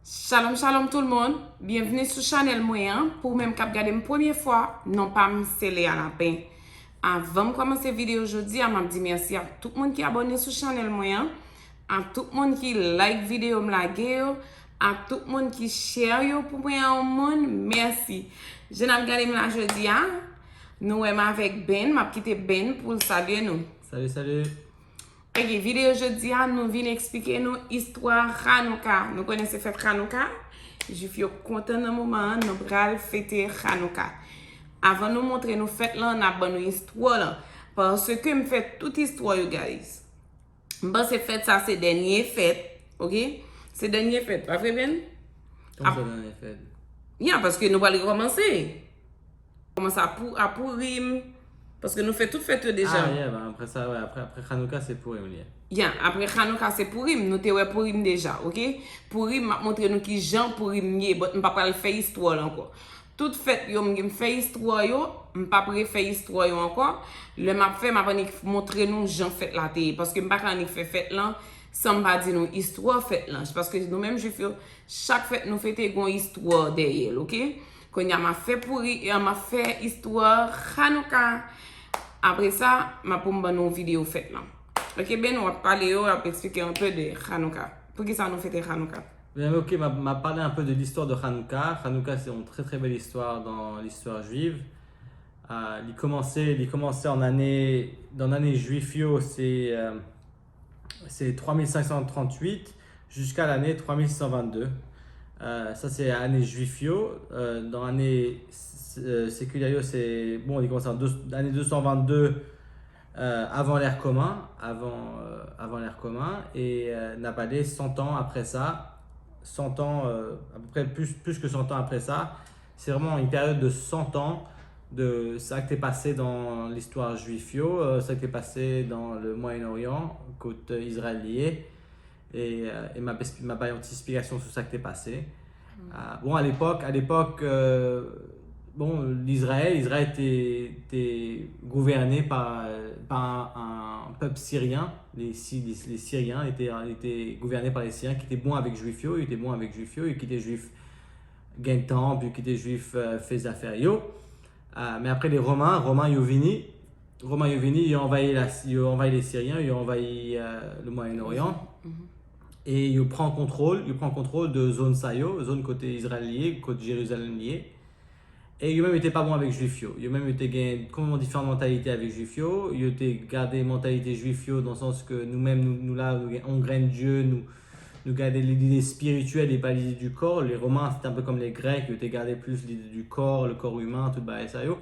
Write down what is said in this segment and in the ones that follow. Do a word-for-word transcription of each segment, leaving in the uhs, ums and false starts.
Shalom, shalom tout le monde. Byenvni sou chanèl mwen an. Pou ou menm k ap gade m premye fwa, non pa m se Lea Lapin. Avan m kòmanse videyo jodi a, m ap di mèsi a tout moun ki abòne sou chanèl mwen an, a tout moun ki like videyo m lage yo, a tout moun ki share yo pou mwen a yon moun, mèsi. Jan n ap gade m la jodi a, nou wè m avèk Ben, m ap kite Ben pou l salye nou. Salut, salut. Ok, videyo jodi a, nou vin eksplike nou istwa Chanouka. Nou konnen se fèt Chanouka. Jwif yo kontan nan moman an, nou pral fete Chanouka. Avan nou montre nou fèt lan, n ap ban nou istwa lan. Paske m fè tout istwa yo, guys. M panse fèt sa se dènye fèt, ok? Se dènye fèt, pa vre, Ben? Kòman sa dènye fèt? Ya, paske nou pral rekòmanse. Kòmanse a Pou, a Pourim. Paske nou fè tout fèt yo deja. Ah, yeah, ben après ça, ouais, après, après Chanouka, c'est Pourim, yeah. Ya, apre Chanouka se Pourim, nou te wè Pourim deja, ok? Pourim, m ap montre nou ki jan Pourim ye, but m pa pral fè istwa l ankò. Tout fèt yo, m, m fè istwa yo, m p ap refè istwa yo ankò. Lè m ap fè, m ap annik montre nou jan fèt la te ye. Paske m pa ka annik fè fèt lan san m pa di nou istwa fèt lan. Paske nou menm Jwif yo, chak fèt nou fete gon istwa dèyè l, ok? Kounye a m ap fè Pouri, m ap fè istwa Chanouka. Apre sa, m ap pou m ban nou videyo fèt lan. Ok, Ben, w ap pale yo, w ap eksplike un peu de Chanouka. Poukisa nou fete Chanouka? Ben, ok, m ap, m ap pale un peu de l'histoire de Chanouka. Chanouka, c'est une très très belle histoire dans l'histoire juive. Euh, li kòmanse, li kòmanse an ane, dans l'année juif yo, c'est euh, c'est trois mille cinq cent trente-huit jusqu'à l'année trois mille six cent vingt-deux. Euh, ça, c'est année juif yo. Euh, dans l'année euh, séculière yo, c'est, bon, li kòmanse an deux, année deux cent vingt-deux euh, avant l'ère commun, avant, euh, avant l'ère commun, et euh, n ap ale cent ans après ça, cent ans, euh, à peu près plus, plus que cent ans après ça, c'est vraiment une période de cent ans de sa ki te pase dans l'histoire juif yo, euh, sa ki te pase dans le Moyen-Orient, kot euh, Izrayèl li ye. E, euh, e m ap espli- m ap bay yon ti esplikasyon sou sa ki te pase. Ah, bon, à l'époque, à l'époque, euh, bon, l'Israël, Izrayèl te, te gouvène pa, pa un pèp siryen, les, Si- les, les Syriens étaient, étaient gouvernés par les Syriens ki te bon avèk Jwif yo, yo te bon avèk Jwif yo, yo kite Jwif gen tanp, yo kite Jwif euh, fè zafè yo. Ah, men apre les Romains, Roman yo vini, Roman yo vini, yo anvayi la, yo anvayi les Syriens, yo anvayi euh, le Moyen-Orient. E yo pran kontwòl, yo pran kontwòl de zòn sa yo, zòn kote Izrayèl li ye, kote Jerizalèm li ye. E yo menm yo te pa bon avèk Jwif yo. Yo menm yo te gen konplètman diferan mantalite avèk Jwif yo. Yo te gade mantalite Jwif yo dans le sens que nou menm nou, nou la, nou gen yon grenn Dye, nou, nou gade lide espirityèl e pa lide du corps. Les Romains, c'est un peu comme les Grecs, yo te gade plus lide du corps, le corps humain, tout bagay sa yo.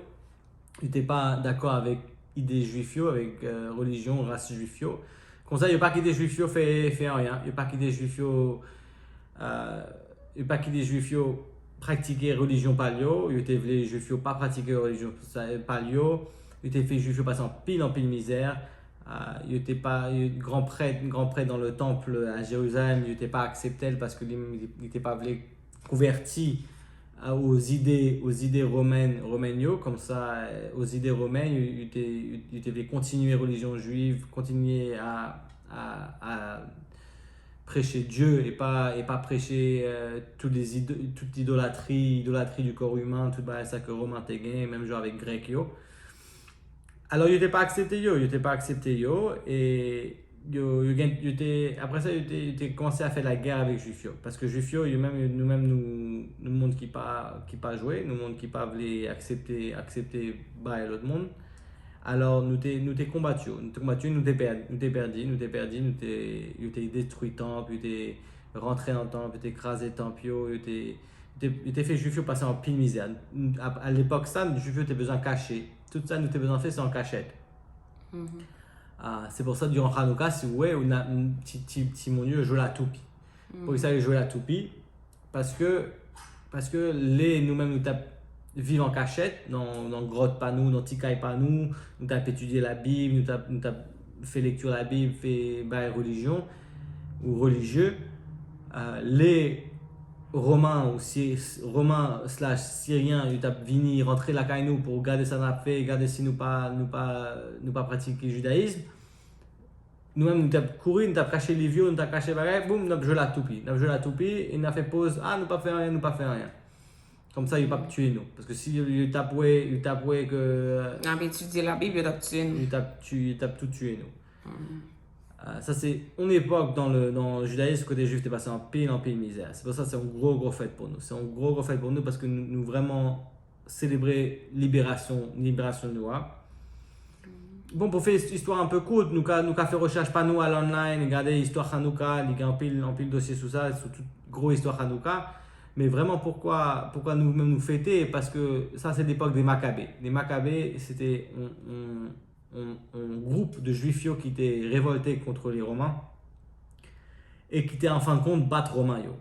Yo te pa dakò avèk ide Jwif yo, avèk euh, relijyon, ras Jwif yo. Konsa, yo pa kite Jwif yo fè, fè anyen. Yo pa kite Jwif yo, euh, yo pa kite Jwif yo pratike relijyon pa l yo. Yo te vle Jwif yo pa pratike relijyon sa- pa l yo. Yo te fè Jwif yo pase anpil, anpil mizè. Euh, yo te pa, yo- gran prèt, gran prèt dans le temple à Jérusalem, yo te pa aksepte l paske li, li te pa vle konvèti euh, aux idées, aux idées romaines, romaines yo, comme ça, euh, aux idées romaines, yo, yo te, yo, yo te vle kontinye relijyon jwiv, kontinye a, a, a preche Dye e pa, e pa preche euh, tout les ido- toute idolatrie, idolatrie du corps humain, tout bagay sa ke Roman te gen, menm jan avèk Grèk yo. Alò, yo te pa aksepte yo, yo te pa aksepte yo, e yo, yo, gen, yo te, apre sa, yo te, yo te kòmanse a fè lagè avèk Jwif yo. Paske Jwif yo, yo menm, nou menm, nou, nou moun ki pa, ki pa jwe, nou moun ki pa vle aksepte, aksepte bay lòt moun. Alò, nou te, nou te konbat yo, nou te konbat yo, nou te pèdi, nou te pèdi, nou te pèdi, nou te, yo te detwi tanp, yo te rantre nan tanp, yo te kraze tanp yo, yo te, yo te, yo te fè Jwif yo pase anpil mizè. A, a lepòk sa, Jwif yo te bezwen kache. Tout sa nou te bezwen fè, se an kachèt. Ah, se pou sa, diran Chanouka, si w wè, ou na, ti, ti, timoun yo jwe latoupi. Poukisa yo jwe latoupi? Paske, paske lè nou menm nou t ap viv an kachèt, nan, nan gròt pa nou, nan ti kay pa nou, nou t ap etidye Labib, nou t ap, nou t ap fè lekti Labib, fè bagay relijyon, ou relijye, euh, lè Roman ou si, Roman slash Siryen, yo t ap vini rantre lakay nou pou gade sa n ap fè, gade si nou pa, nou pa, nou pa pratike jidayizm. Nou menm, nou t ap kouri, nou t ap kache liv yo, nou t ap kache bagay, boum, n ap jwe latoupi. N ap jwe latoupi e n ap fè poz, a, nou p ap fè anyen, nou p ap fè anyen. Kòmsa, yo p ap tiye nou. Paske si yo, yo t ap wè, yo t ap wè ke N ap etidye Labib, yo t ap tiye nou. Yo t ap tiye, yo t ap tou tiye nou. Ah, sa se yon epòk dans le, dans le judaïsme kote jwif te pase anpil, anpil mizè. Se pou sa se yon gwo, gwo fèt pou nou. Se yon gwo, gwo fèt pou nou paske nou, nou vrèman selebre liberasyon, liberasyon nou a. Bon, pou fè istwa anpe kout, nou ka, nou ka fè rechèch pa nou, al online, gade istwa Chanouka, li gen anpil, anpil dosye sou sa, sou tout gwo istwa Chanouka. Men vrèman, poukwa, poukwa nou menm nou fete? Paske sa se lepòk de Makabe. De Makabe, se te yon, yon, yon, yon gwoup de jwif yo ki te revòlte kont le Roman e ki te, an fen de kont, bat Roman yo.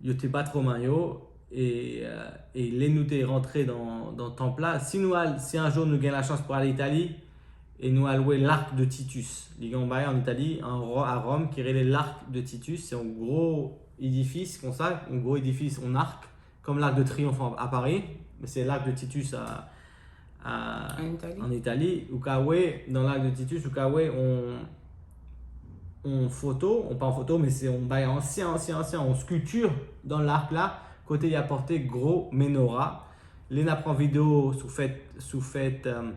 Yo te bat Roman yo, e, euh, e lè nou te rantre dan, dan tanp la, si nou al, si yon jou nou gen lachans pou al Itali, e nou al wè Larc de Titus. Li gen yon bagay an Itali, an Ro-, a Ròm, ki rele Larc de Titus. Se yon gwo edifis konsa, yon gwo edifis, yon arc, kòm Larc de Triomphe a, a Pari, men se Larc de Titus a, a, An Itali. An Itali. Ou ka wè, dan Larc de Titus, ou ka wè yon, yon foto, yon, pa yon foto, men se yon bagay ansyen, ansyen, ansyen, yon skilti dan larc la, kote y ap pote gwo menora. Lè n ap pran videyo sou fèt, sou fèt, euh,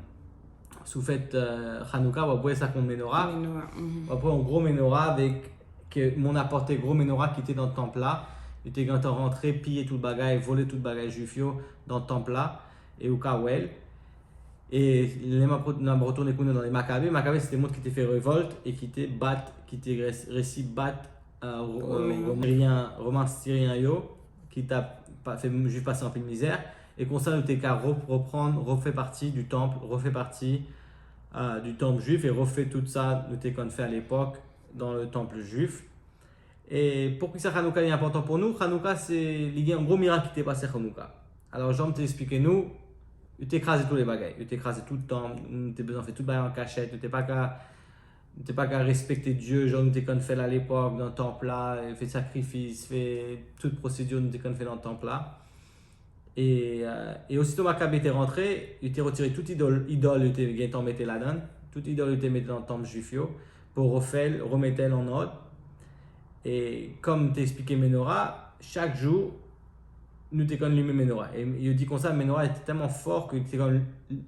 sou fèt, euh, Chanouka, w ap wè sa k yon menora. Menora, mhm. W ap wè yon gwo menora avèk, ke moun ap pote gwo menora ki te dan tanp la. Yo te gentan rantre, piye tout bagay, vole tout bagay jwif yo dan tanp la. E ou ka wè l. E lè m ap, n ap retounen kounye a dan le Makabe. Makabe se te moun ki te fè revòlt e ki te bat, ki te res-, resi bat, euh, ro-, euh, Romen. Romen, Romen Siryen yo, ki t ap pa-, fè jwif pase anpil mizè. E konsa nou te ka re-, reprann, refè pati du temple, refè pati, euh, du temple juif e refè tout sa nou te konn fè a lepòk dan le temple juif. E poukisa Chanouka li enpòtan pou nou? Chanouka se, li gen yon gwo mirak ki te pase Chanouka. Alò, jan m te eksplike nou, yo te kraze tout le bagay. Yo te kraze tout tanp, nou te bezwen fè tout bagay an kachèt, nou te pa ka, nou te pa ka respekte Dye jan nou te konn fè l alepòk, dan tanp la, fè sakrifis, fè tout pwosedi nou te konn fè dan tanp la. E, euh, e osito Makabe te rantre, yo te retire tout idòl, idòl yo te gentan mete ladan, tout idòl yo te mete nan tanp jwif yo, pou refè l, remete l an òd. E kòm m te eksplike menora, chak jou, nou te konn limen menora. E yo di konsa, menora te tèlman fò ke te konn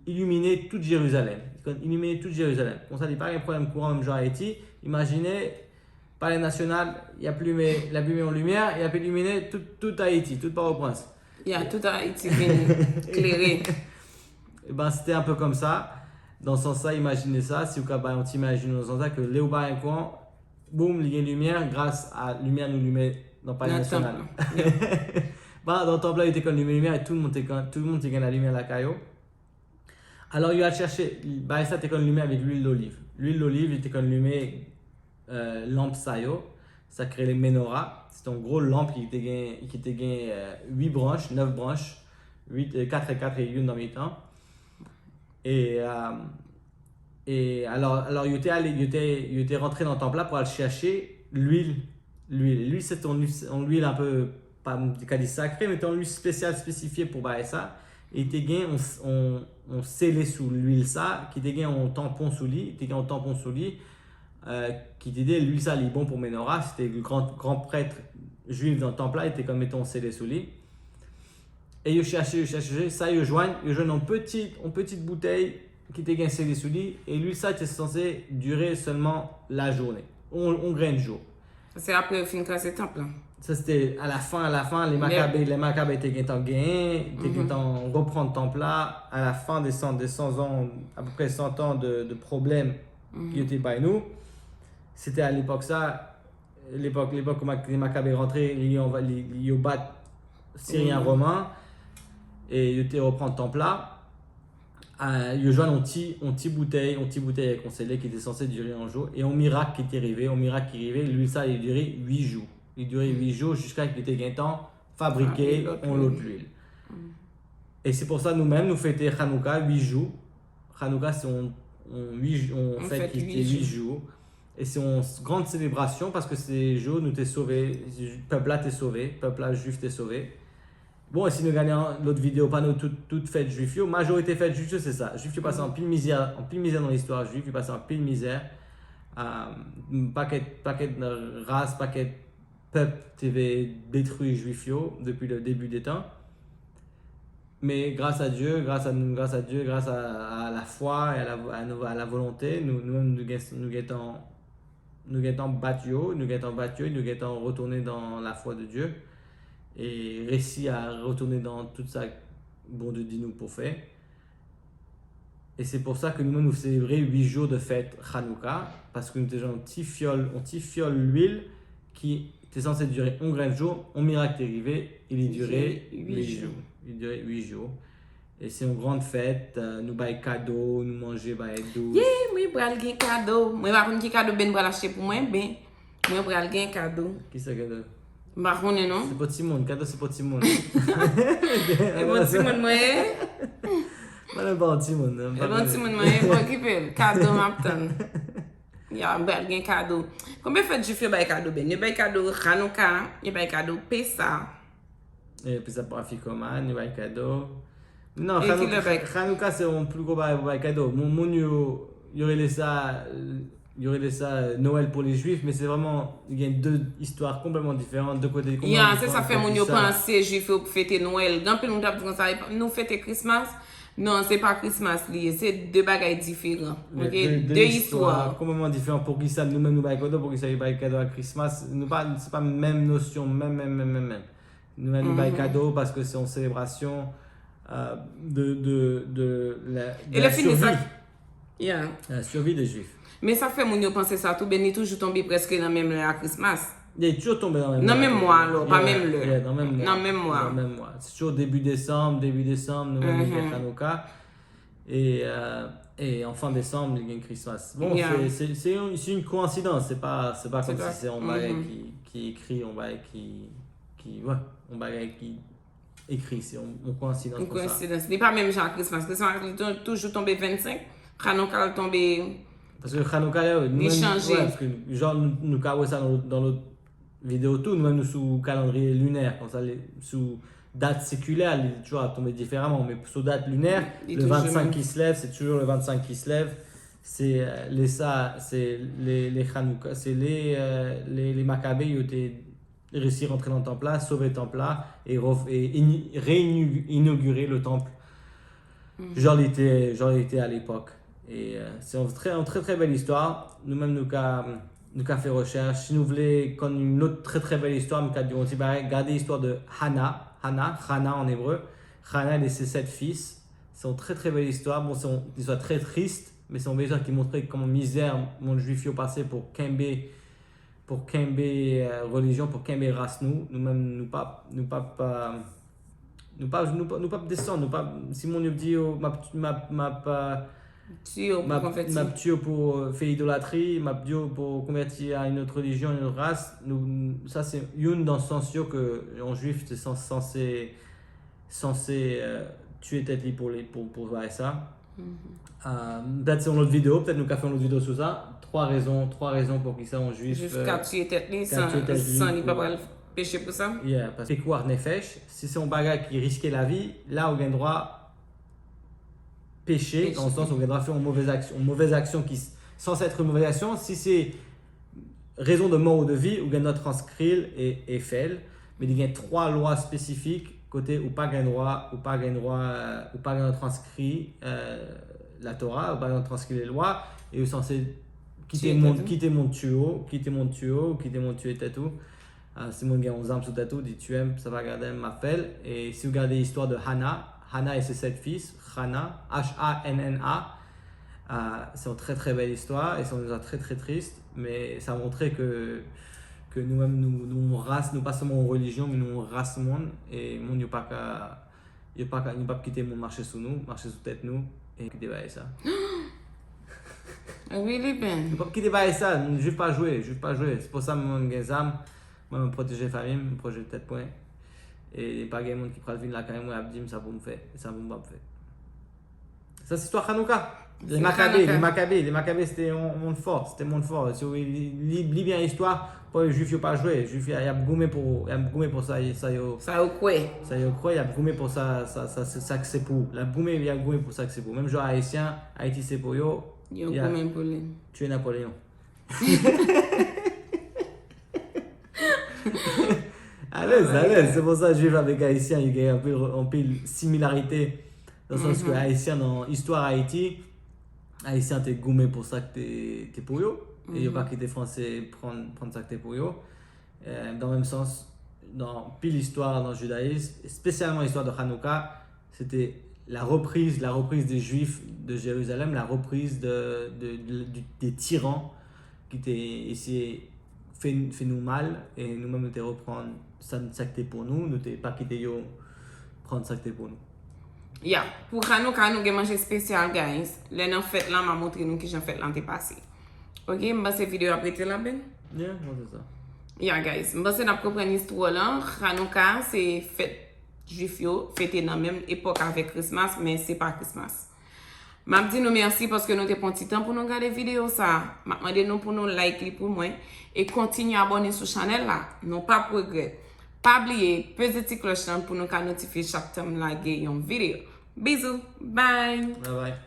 ilimine tout Jerizalèm. Te konn ilimine tout Jerizalèm. Konsa, li pa gen pwoblèm kouran, menm jan Ayiti. Imajine, Palè Nasyonal, y ap limen, y ap limen yon limyè, y ap ilimine tout, tout Ayiti, tout Pòtoprens. Ya, tout Ayiti vin klere. Ebyen, se te enpe kòmsa. Dan sans sa, imajine sa, si w ka bay yon ti imajine nan sans sa, ke lè w pa gen kouran, boum, li gen limyè, gras a limyè nou limen nan Palè Nasyonal. Nan tanp lan. Ba, dan tanp la, yo te konn limen limyè, e tout moun te konn, tout moun te gen lalimyè lakay yo. Alò, yo al chèche, bagay sa te konn limen avèk lwil doliv. Lwil doliv, yo te konn limen, euh, lanp sa yo, sa k rele menora. Se te yon gwo lanp ki te gen, ki te gen, euh, uit branch, nèf branch, uit, euh, kat e kat e youn nan mitan. E, euh, e alò, alò, yo te ale, yo te, yo te rantre nan tanp la pou al chèche lwil, lwil. Lwil, se te yon, yon lwil enpe, pa m ka di sakre, men te yon lwil espesyal, espesifye pou bagay sa. E te gen yon, yon, yon sele sou lwil sa, ki te gen yon tanpon sou li, te gen yon tanpon sou li, euh, ki te di lwil sa li bon pou menora, se te gran, gran prèt jwif dan tanp la, li te konn mete yon sele sou li. E yo chèche, yo chèche, chèche, sa yo jwenn, yo jwenn yon piti, yon piti boutèy ki te gen sele sou li, e lwil sa te sanse dire sèlman lajounen, yon, yon grenn jou. Se apre yo fin kraze tanp lan. Sa se te alafen, alafen, le Makabe, le Makabe te gentan genyen, te gentan reprann tanp la, alafen de san, de san zan, apeprè san tan de, de pwoblèm ke yo te bay nou. Se te a lepòk sa, lepòk, lepòk ke Mak-, le Makabe rantre, li, li, li, yo bat Siryen Roman, e yo te reprann tanp la. Ah, yo jwenn yon ti, yon ti boutèy, yon ti boutèy avèk yon sele ki te sanse dire yon jou, e yon mirak ki te rive, yon mirak ki rive, lwil sa li dire uit jou. Li dire uit jou jiska ke yo te gentan fabrike yon lòt lwil. E se pou sa nou menm nou fete Chanouka uit jou. Chanouka se yon, yon uit, yon fèt ki te uit jou. E se yon gran selebrasyon paske se jou nou te sove, pèp la te sove, pèp la jwif te sove. Bon, e si nou gade lòt videyo pa nou, tout, tout fèt jwif yo, majorite fèt jwif yo se sa. Jwif yo pase anpil mizè, anpil mizè nan listwa jwif, yo pase anpil mizè. Um, pakèt, pakèt ras, pakèt pèp te vle detwi Jwif yo depi le début des temps. Men gras a Dye, gras a nou, gras a Dye, gras a, a la fwa e a la, a nou, a la volonte, nou, nou menm nou gen, nou gentan, nou gentan bat yo, nou gentan bat yo, nou gentan retounen dans la foi de Dieu e resi a retounen dans tout sa Bondye di nou pou fè. E se pou sa ke nou menm nou selebre uit jou de fèt Chanouka, paske nou te jwenn yon ti fyòl, yon ti fyòl lwil ki te sanse dire yon grenn jou, yon mirak te rive, e li dire uit jou. Li dire uit jou. E se yon grann fèt, euh, nou bay kado, nou manje, bay dous. Ye, mwen pral gen kado. Mwen pa konn ki kado Ben pral achte pou mwen, ben, mwen pral gen kado. Ki sa kado? M pa konnen non. Se pou timoun, kado se pou timoun. E bon timoun mwen ye. Mwen menm pa yon timoun, non, m pa konnen. E bon timoun mwen ye, pa okipe l. Kado m ap tann. Ya, m pral gen kado. Konbyen fèt Jwif yo bay kado Ben? Yo bay kado Chanouka, yo bay kado Pesa. E Pesa pa Afikoman, yo bay kado. Non, Chanouka se yon pli gwo bagay pou bay kado. Moun, moun yo, yo rele sa, yo rele sa Noël pour les Juifs, men se vrèman, gen de istwa konplètman diferan, de kote konplètman diferan. Ya, se sa fè moun yo panse Jwif yo fete Nwèl. Gen anpil moun k ap di konsa, "E pa, nou fete Christmas?" Non, se pa Christmas li ye, se de bagay diferan. Ok? De istwa konplètman diferan. Poukisa nou menm nou bay kado, poukisa yo bay kado a Christmas? Nou pa, se pa menm nosyon, menm, menm, menm, menm, menm. Nou menm nou bay kado paske se yon selebrasyon, euh, de, de, de la, de la survie. Yeah. La survie de Jwif. Men sa fè moun yo panse sa tou, Ben, li toujou tonbe prèske nan menm lè a Christmas. Li toujou tonbe nan menm lè. Nan menm mwa, alò, pa menm lè. Yeah, nan menm mwa. Nan menm mwa. Nan menm mwa. Se toujou debi desanm, debi desanm, nou menm nou gen Chanouka. E, euh, e an fen desanm, li gen Christmas. Bon, se, se, se yon, se yon koensidans. Se pa, se pa kòmsi se yon bagay ki, ki ekri, yon bagay ki, ki, wè, yon bagay ki ekri. Se yon, yon koensidans konsa. Yon koensidans. Li pa menm jan ak Christmas. Christmas li tou-, toujou tonbe vennsenk. Chanouka l tonbe. Paske Chanouka, li chanje. Wè, paske jan nou, nou ka wè sa nan, nan lòt videyo tou, nou menm nou sou kalandriye linè, konsa, sou dat sekilè, li toujou ap tonbe diferaman, men sou dat linè, le vennsenk Kislev, se toujou le vennsenk Kislev, se, euh, le sa, se le, le Chanouka, se le, euh, le, le Makabe, yo te resi rantre nan tanp la, sove tanp la, e, e ini-, reinogire le tanp jan li te, jan li te a lepòk. E, euh, se yon trè, yon trè, trè bèl istwa. Nou menm, nou ka, nou ka fè rechèch. Si nou vle konn yon lòt trè, trè bèl istwa, m ka di yon ti bagay. Gade istwa de Hana. Hana, Hana en hébreu. Hana et ses sept fils. Se yon trè, trè bèl istwa. Bon, se yon istwa trè tris, men se yon bèl istwa ki montre kòman mizè moun jwif yo pase pou kenbe pou kenbe, euh, relijyon, pou kenbe ras nou. Nou menm, nou p ap, nou p ap, euh, nou p ap, nou p ap, nou p ap desann, nou p ap, si moun yo di yo, m ap, m ap, m ap, euh, m ap tiye yo pou konvèti, m ap tiye yo pou, euh, fè idolatri, m ap di yo pou konvèti a une autre religion, une autre race, nou, sa se youn nan sans yo ke yon jwif te sans, sanse sanse, euh, tiye tèt li pou li, pou, pou bagay sa. Euh, petèt se yon lòt videyo, petèt nou ka fè yon lòt videyo sou sa. Twa rezon, twa rezon poukisa yon jwif, euh, ka tiye tèt li san, san li pa pral peche pou sa. Yeah, paske pekuach nefesh, si se yon bagay ki riske lavi, la ou gen dwa peche, dans le sens ou gen dwa fè yon movèz aksyon, yon movèz aksyon ki s-, sanse èt yon movèz aksyon, si se rezon de mò ou de vi, ou gen dwa transkri l e, e fè l, men li gen twa lwa espesifik kote ou pa gen dwa, ou pa gen dwa, euh, ou pa gen dwa transkri, euh, la Torah, ou pa gen dwa transkri le lwa, e ou sanse kite moun, kite moun tiye w, kite moun tiye w, kite moun tiye tèt ou. Ah, si moun gen yon zam sou tèt ou, di tiye m, sa pa gade m, m ap fè l. E si w gade istwa de Hana, Hana et ses sept fils, Hana, H A N N A, ah, se yon trè, trè bèl istwa, e se yon istwa trè, trè tris, men sa montre ke, ke nou menm, nou, nou yon ras, nou pa sèlman yon relijyon, men nou yon ras moun, e moun yo pa ka, yo pa ka, nou p ap kite moun mache sou nou, mache sou tèt nou, e kite bagay sa. Really, Ben? Nou p ap kite bagay sa, jwif pa jwe, jwif pa jwe. Se pou sa mwen menm gen zam, mwen menm pwoteje fanmi m, m pwoteje tèt mwen. E pa gen moun ki pral vin lakay mwen ap di m sa pou m fè, e sa pou m p ap fè. Sa se istwa Chanouka. Le Makabe, le Makabe, le Makabe se te yon moun fò, se te moun fò. Si w li, li, li byen istwa, pou jwif yo pa jwe, jwif y ap goumen pou, y ap goumen pou sa, sa yo, sa yo kwè. Sa yo kwè, y ap goumen pou sa, sa, sa, sa, sa k se pou. Y ap goumen, y ap goumen pou sa k se pou. Menm jan ayisyen, Ayiti se pou yo, yo goumen pou li. Tiye Napoleyon. Alèz, alèz. Se pou sa Jwif avèk Ayisyen, yo gen anpil, anpil similarite. Nan sans ke Ayisyen, nan istwa Ayiti, Ayisyen te goumen pou sa k te, te pou yo. E yo pa kite Franse pran, pran sa k te pou yo. Euh, dans le même sens, dans pile histoire dans le judaïsme, spécialement l'histoire de Hanouka, c'était la reprise, la reprise des Juifs de Jérusalem, la reprise de, de, de, de, des tyrans ki te eseye fè, fè nou mal, e nou menm nou te reprann sa, sa ki te pou nou, nou te pa kite yo prann sa ki te pou nou. Ya, pou Hanouka nou gen manje espesyal, guys. Lè nan fèt lan, m a montre nou kijan fèt lan te pase. Ok, m panse videyo ap rete la, Ben. Yeah, mwen se sa. Ya, guys, m panse n ap konprann istwa lan. Hanouka se fèt Jwif yo fete nan menm epòk avèk Christmas, men se pa Christmas. M ap di nou mèsi paske nou te pran ti tan pou nou gade videyo sa. M ap mande nou pou nou like li pou mwen e kontinye abòne sou chanèl la. Nou p ap regrèt. Pa bliye peze ti klòch lan pou nou ka notifye chak tan m lage yon videyo. Bizou, bye! Bye bye.